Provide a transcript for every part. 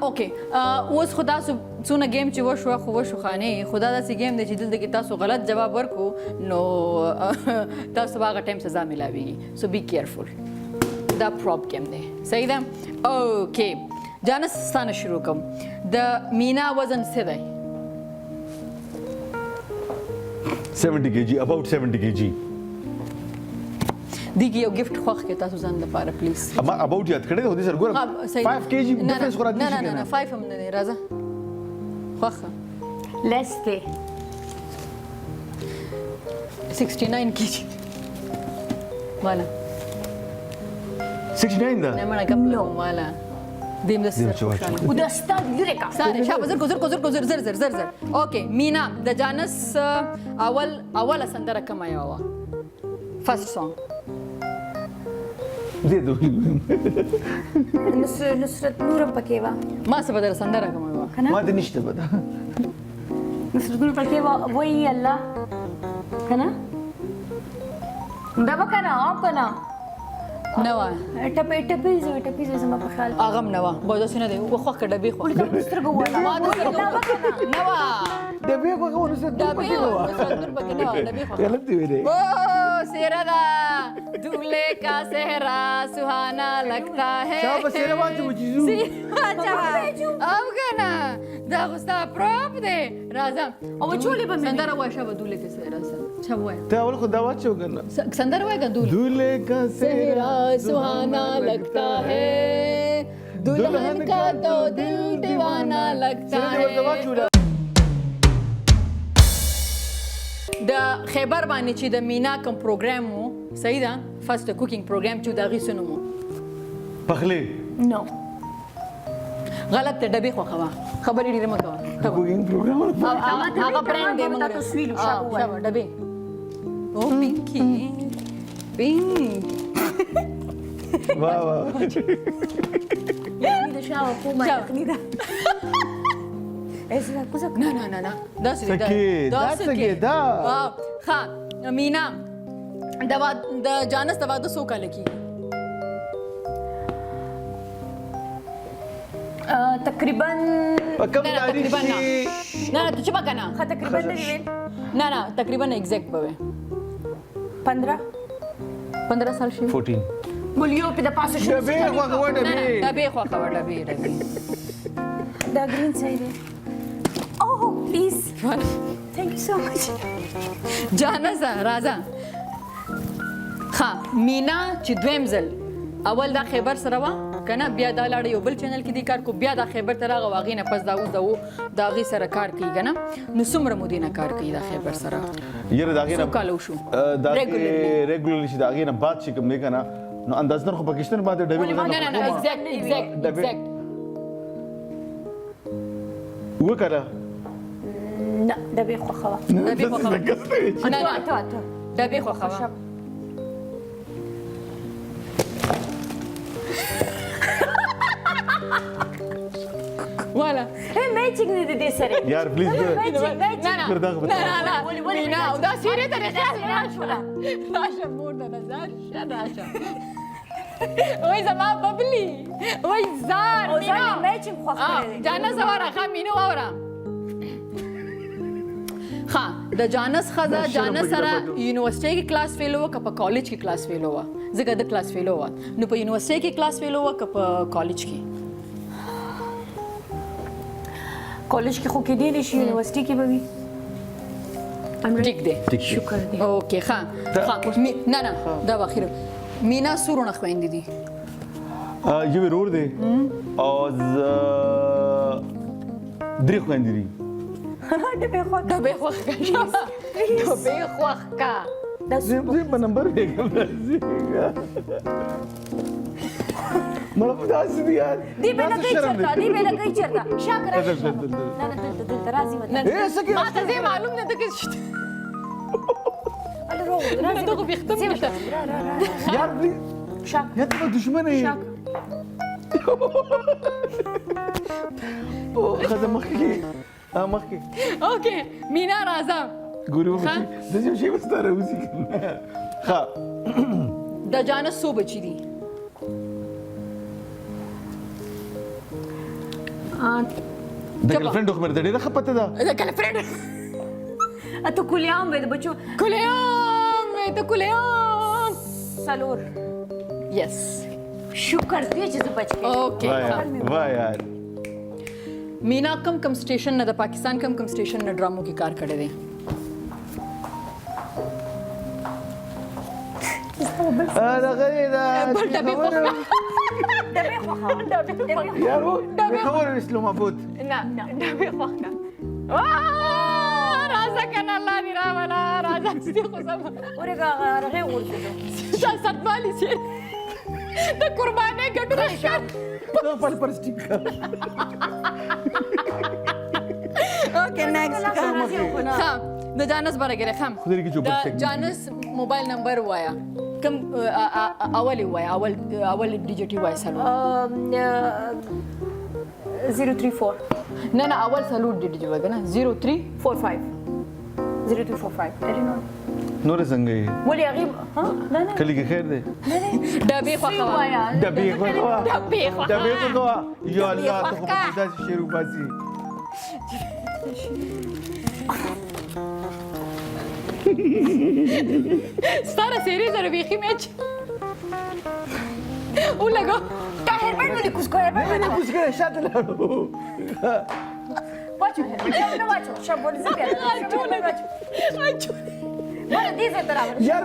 اوکې، اوس خو تاسو څونه ګیم چې وشو خو وشو خانې، خو دا داسې ګیم دی چې دلته کې تاسو غلط جواب ورکو نو تاسو به هغه ټایم سزا ملاویږي. سو بی کیئرفول، دا پراپ ګیم دی، صحیح ده؟ اوکې جانس، ستا نه شروع کوم. د مینا وزن څه دی؟ 70 kg، about 70 kg. دې کې یو گفټ خوښ کې تاسو ځان لپاره پلیز. ما اباوټ یاد کړی دی، خو دې سره ګوره 5 kg ډیفرنس خو راتلی نه شي نه که نه، 5 هم نه دی. راځه خوښ. لیس دی. 69 kg والا. 69 ده. نه مړه، ګپ لګوم والا. دیم د دیم سر چې واچو. خوشحاله او دا ستا لرې کا. ساره شابه، زر کو زر کو زر کو زر زر زر زر زر. اوکې مینا، د جانس اول اوله سندره کومه یوه وه؟ فرست سانګ. دې ته ولي؟ نصرت نورم پکې وه. ما څه به در سندره کومه وه؟ کنه. ما ته نشته پته. نصرت نور پکې وه، وای الله کنه، دا وکنه او کنه. نه وه. ټپې ټپې زوی، ټپې زوی زما په خیال. هغه هم نه وه. بس داسې نه دی، وخوښ که ډبې خوښ. ولې ته سترګو والا؟ ما د سترګو دا وکنه. نه وه. ډبې خو هغه نصرت نور ډبې پکې نه وه. نصرت نور پکې نه وه، ډبې خوښ. غلط دی ویلې. او सेहरा दा दूल्हे का सेहरा सुहाना लगता है. شابه سیره واچوه چې ځو. واچوه او کنه، دا خو ستا پراپ دی. راځه. او چولې به مې سندره وایه. شابه، دولې کې سهرا شابه وایه. ته اول خو دا واچو کنه. سندره وایه که دولې؟ دولې کا सेहरा सुहाना लगता है، दुल्हन का तो दिल दीवाना लगता سیره دې ورته ہے. واچوله. د خیبر باندې چې د مینا کوم پروګرام وو، صحیح ده؟ فرست کوکینګ پروګرام چې د هغې څه نوم وو؟ پخلی. نو. غلط دی، ډبې خوښه وه. خبرې ډېرې مه کوه. د کوکینګ پروګرام. هغه برانډ دی. ما موږ تاسو ویلو، شابه ووایه. شابه ډبې. او پینکی پینک. واه واه. یخني د شاوه کومه یخني ده ایسه دا کوزه. نه نه نه نه، داسې دی. څه کې؟ دا څه کې؟ دا؟ ښه مینا، د جانس د واده څو کاله کېږي؟ تقریبا په کوم نه نه، تاریخ تقریبا نه. چې نه نه، ته چوپه که نه. ښه، تقریبا نه دی ویل. نه نه، تقریبا ایگزیکټ به وي. 15. 15 سال شي. 14. بولیو په د پاسه شو. ډبې خوښه وه. نه نه. ډبې. ډبې خوښه وه، ډبې ډبې. دا ګرین صحیح دی. اوه پلیز، ثانک یو سو مچ. جانسه راځه. ښه مینا، چې دویم ځل، اول دا خیبر سره وه که نه، بیا دا لاړه یو بل چینل کې دی کار کو، بیا دا خیبر ته راغه، هغې نه پس دا اوس د هغې سره کار کوي که نه، نو څومره مودې نه کار کوي دا خیبر سره؟ یره د هغې نه څو کاله وشو؟ د Regularly. ریګولرلی چې د هغې نه بعد چې کوم دی که نه، نو اندازتن خو پاکستان باندې ډبې. ولې ما نه نه نه، ایگزیکټ ایگزیکټ. ډبې. ایگزیکټ. وکړه. نه، ډبې خوښه وه. ډبې خوښه وه. نه نه. اته اته. ډبې خوښه وه. والا. هی، میچینګ نه دی دې سره. یار پلیز. میچینګ میچینګ. نه نه. پر دغه نه نه نه. ولې ولې؟ نه، دا سیرې ته خیال راشه راشه، مور د نظر شه راشه. وای زما ببلی، وای زار. او ځان مینو میچینګ خوښ کړی دی. جانس واره. ښه مینو واوره. ښه، د جانس ښځه دا شرم جانس پکې سره نه پټو. یونیورسټۍ کې کلاس فیلو وه که په کالج کې کلاس فیلو وه؟ ځکه د کلاس فیلو وه، نو په یونیورسټۍ کې کلاس فیلو وه که په کالج کې؟ کالج کې خو کېدی نه شي، یونیورسټي کې به وي. ټیک دی. ټیک دی. شکر دی. اوکې، ښه ښه. نه نه، دا به اخیر. مینا څو وروڼه خویندې دي؟ یو ورور دی او درې خویندې دي. ډبې خوښ. ډبې خوښ کا، ډبې خوښ کا. دا زه په نمبر ویږم. مړه په داسې دي یار. دی به دا نه څه کوي شرم چرته دی. دی به نه کوي چرته شاک راشه. دلته، دلته. نه نه، دلته دلته راځي وته. ای، څه کې؟ ما ته زه معلوم نه ده که شته. ال رو راځي. ته خو ویښته هم نشته. را را را. یار پلیز. شاک. یا ته دښمن یې. شاک. او ښځه مخکې، مخکې. اوکې مینا راځه. ګوري. ښه. داسې یو شی به ستا راوځي که نه. ښه. د جانس څو بچي دي؟ د ګرلفرند خو مې ډېره ښه پته ده. د ګرلفرند ته کولیام وې د بچو. کولیام وې ته کولیام. څلور. یس. شکر دی چې زه بچ کړم. اوکې. واه یار. مینا کم کم سټیشن نه د پاکستان کم کم سټیشن نه ډرامو کې کار کړی دی؟ دغه دا بل ډبې خوښه. ډبې خوښه. یار پېښور اسلام آباد. نه ډبې خوښه. راځه که نه الله دې راوله. راځه چې خو سم ورګه هغه غورځېدو. ستمالي چې د قربانۍ ګټونه ښکار. خپل پر سټیک. اوکې نیکسټ. ښه د جانس برګره خم. د جانس موبایل نمبر وایا. کم اول وایا، اول اول ډیجیټ وایا. سلو 034. نه نه اول سلو ډیجیټ وایا کنه. 03 45 0345. نور څنګه یې؟ ولې هغې ها نه نه کلي کې خیر دی؟ ډبې خوښه وه. ډبې خوښه وه. ډبې خوښه. ډبې خوښه وه. یا الله ته خو پکې داسې شعر وباسي. ستا د څېرې سره بیخي میچ ولګو. تا هیربنډ ولې کوز کړ؟ نه نه کوز کړی شاته لاړو. واچو هیربنډ نه واچو. شب ولې زه بیا اچو بله دې ځای ته راوله. یار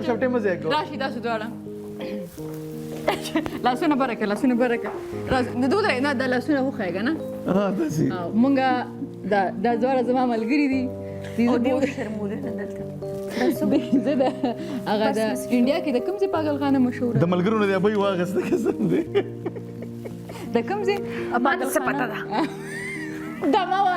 شپټې مه ضایع کوه. راشي تاسو دواړه لاسونه بره کړه. لاسونه بره کړه. د دوی نه دا لاسونه وښایه که نه. ها داسې. مونږه دا دا دواړه زما ملګري دي. او دې وشرمولې نه دلته. زه د هغه د انډیا کې د کوم ځای پاګل خانه مشهوره د ملګرو نه دی ابۍ واخیسته قسم دی. د کوم ځای ما ته څه پته ده؟ دا ما وایه.